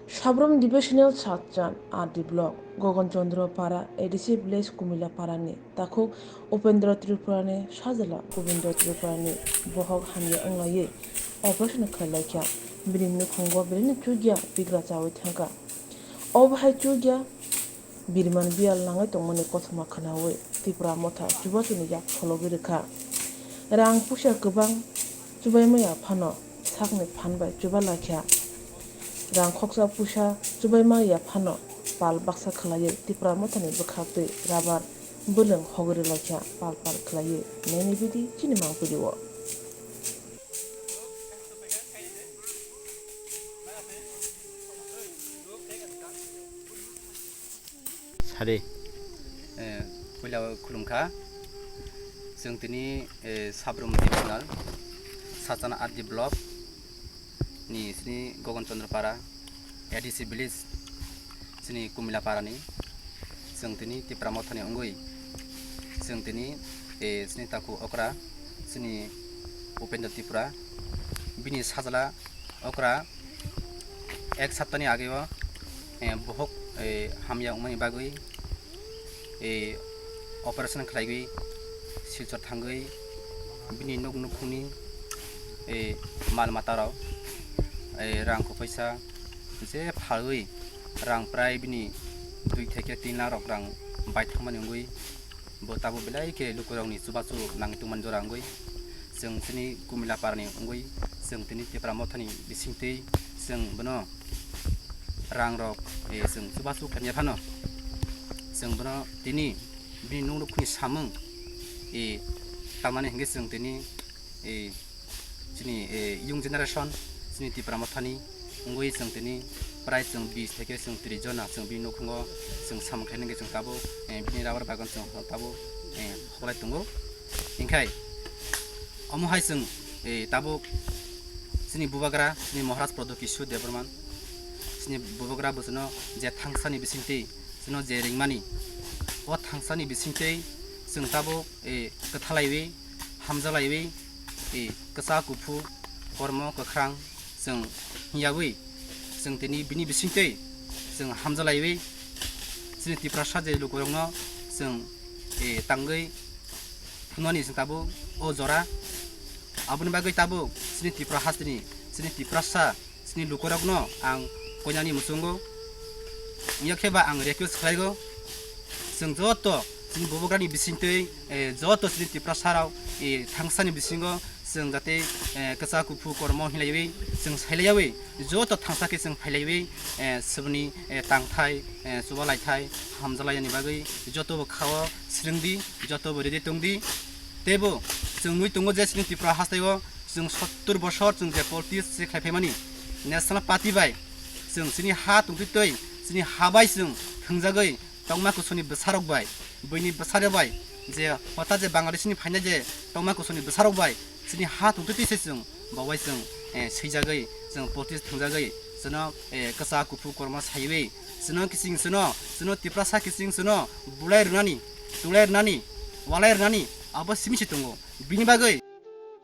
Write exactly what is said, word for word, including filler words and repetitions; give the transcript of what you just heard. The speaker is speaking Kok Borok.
Sabrum Divisional Satchan R D Block, Gogon Chandra Para, A D C Village, Kumila Parani takhuk Upendra Tripurani sajla Gobinda Tripurani bohok hamya wnglaiwi operation khlailaikha. Bini nukhungo beleni chugya bigra chawi thangkha. Obo hai chugya biriman biyal nangwi tongmani kothoma khwnawi Tipra Motha chubachuni yak phologwi rwkha. Rang puisa kwbang chubaimaya phano sakni phan bai chuba laikha. Rang khoksa puisa chubaimaya phano pal baksa khwlaiwi Tipra Mothani bwkhaktwi rabar bwlwng hogwi rwlaikha pal pal khwlaiwi. Nini bidi chini mangpili o. Sadi. Eh, puila o khulumkha. Chwng tini, eh, Sabrum Divisional, Sachana R D Block ni sini Gogon Chandra Para, A D C Village, sini Kumila Parani. Chwng tini Tipra Mothani wngwi. Chwng tini, eh, sini taku okra, sini Upendra Tripura. Bini sajla okra ek saptani ageo, eh, bohok, eh, hamya wngmani bagwi, eh, operation khlaigwi Silchar thangwi bini nuk nukhungni, eh, mal matarok, eh, rang kho phaisa je phalwi rang prai bini dui theke tin lakh rok rang bai thangmani wngwi. Bo tabuk belai khe lukurokni chubachu nangwi tongmani jora wngwi. Chwng chini Kumila Parani wngwi, chwng tini Tipra Mothani bisingtwi chwng bono rangrok, eh, chwng chubachu khaimya phano. Chwng bono tini bini nuk nukhungni samung, eh, tamnani hwnkhe chwng tini, eh, chini, eh, young generation, chini Tipra Mothani wngwi chwng tini prai chwng bis theke chwng tris jona chwng bini nukhungo chwng samung khainai hwnkhe chwng tabuk, eh, bini rabar bagan chwng tabuk, eh, hoklai tongo. Hinkhe omo hai chwng, eh, tabuk chini bubagra, chini Maharaj Pradyot Kishore Debbarman, chini bubagra bo chwngno je thangsani bisingtwi chwngno je ringmani, o thangsani bisingtwi chwng tabuk, eh, kwthalaiwi, hamjalaiwi, eh, kwchak kuphur, kormo kwkhrang chwng hwnyawi, chwng tini bini bisingtwi chwng hamjalaiwi, chini Tiprasa je lukurokno chwng, eh, tangwi thumnani chwng tabuk o jora. Aboni bagwi tabuk chini Tipra hasteni, chini Tiprasa, chini lukurokno ang koinani muchungo. Wngya khe ba ang request khlaigo, chwng joto chini bubagrani bisingtwi, eh, joto chini Tiprasarok, eh, thangsani bisingo chwng jate, eh, kwchak kuphur kormo hinlaiwi chwng sailaiyawi joto thangsa khe chwng phailaiwi, eh, suboni, eh, tangthai, eh, chuba laithai hamjalaiyani bagwi jotobo khao swrwngdi, jotobo ready tongdi. Teibo chwng nugwi tongo je chini Tripura hasteo chwng sottur bosor chwng je politics se khlai phaimani National Party bai chwng chini ha tongtwi twi chini ha bai chwng thwngjagwi tongma kusuni bwsarok bai, buini bwsarok bai, je hota je Bangladeshni phainai je tongma kusuni bwsarok bai chini ha tongtwi twi se chwng bo bai chwng, eh, swijagwi chwng politics thwngjagwi chwngno, eh, kwchak kuphur kormo saiwi chwngno kiching chwngno, chwngno Tiprasa kiching chwngno bulai rwnani, tulai rwnani, walai rwnani abo simi se tongo. Bini bagwi